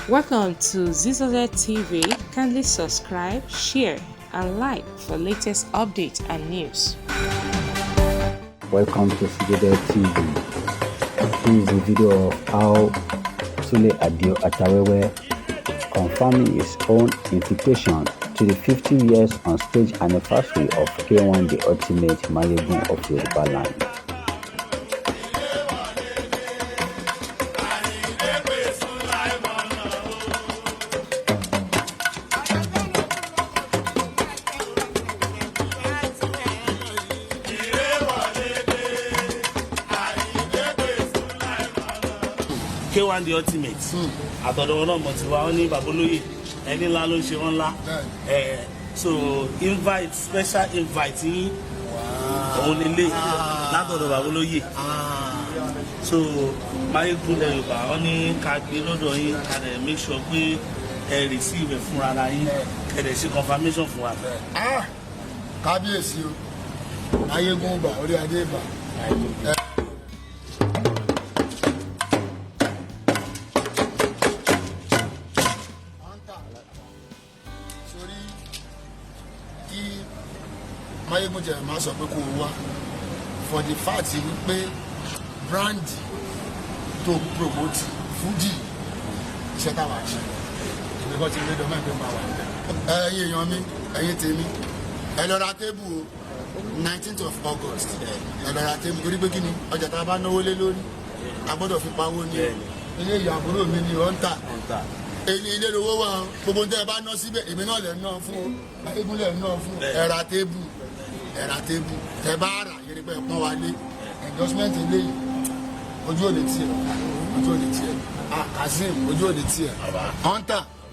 Welcome to Zizoze TV. Kindly subscribe, share, and like for latest updates and news. Welcome to Citadel TV. This is a video of how Sule Adio Atawewe confirming his own invitation to the 50 years on stage anniversary of K1 The Ultimate Mayegun of Yoruba Land. K1 The Ultimate, àtọ̀dọ̀ wọn náà mọ̀ tí wa. Wọ́n ní babolóyè ẹni ńlá ló ń ṣe wọ́n ńlá. So invite, special invite yín òun lélẹ̀ látọ̀dọ̀ babolóyè. So Mayegun lẹ Yorùbá, wọ́n ní ká gbé lọ́dọ̀ yín, ká dẹ̀ make sure pé ẹ receive ẹ̀ fúnra ara yín, ẹ dẹ̀ ṣe confirmation fún wa. Ah, kábíyèsí o, Mayegun gbà, orí adé bà. Hunter, sórí kí Mayegun jẹ máa sọ pé kó o wá, for the fact wípé brand tó promote fújì, iṣẹ́ táwa ṣe, èmi kọ́ ti rí dọ́mọ̀ ìpín máa wà níbẹ̀. Ẹ̀yin èèyàn mi, ẹ̀yin tèmi, ẹ lọ ra table o. 19th of August, ẹ lọ ra table, torí pé kí ni ọjà tá a bá náwó lé lórí, a gbọ́dọ̀ fi pawó ní o. Ilé ìyá àbúrò mi ni ó ń tà. Èyí ilé lówó wà o. Gbogbo ohun tẹ́ ẹ bá ná síbẹ̀, èmi náà lè ná fún o, Mayegun lè ná fún o. Ẹ ra table, ẹ ra table. Tẹ́ bá rà yẹrẹ pé ẹ pọ́n wa lé. Endorsement eléyìí, ojú ò lè tiẹ̀, ojú ò lè tiẹ̀. Ah, Kazeem, ojú ò lè tiẹ̀. Hunter.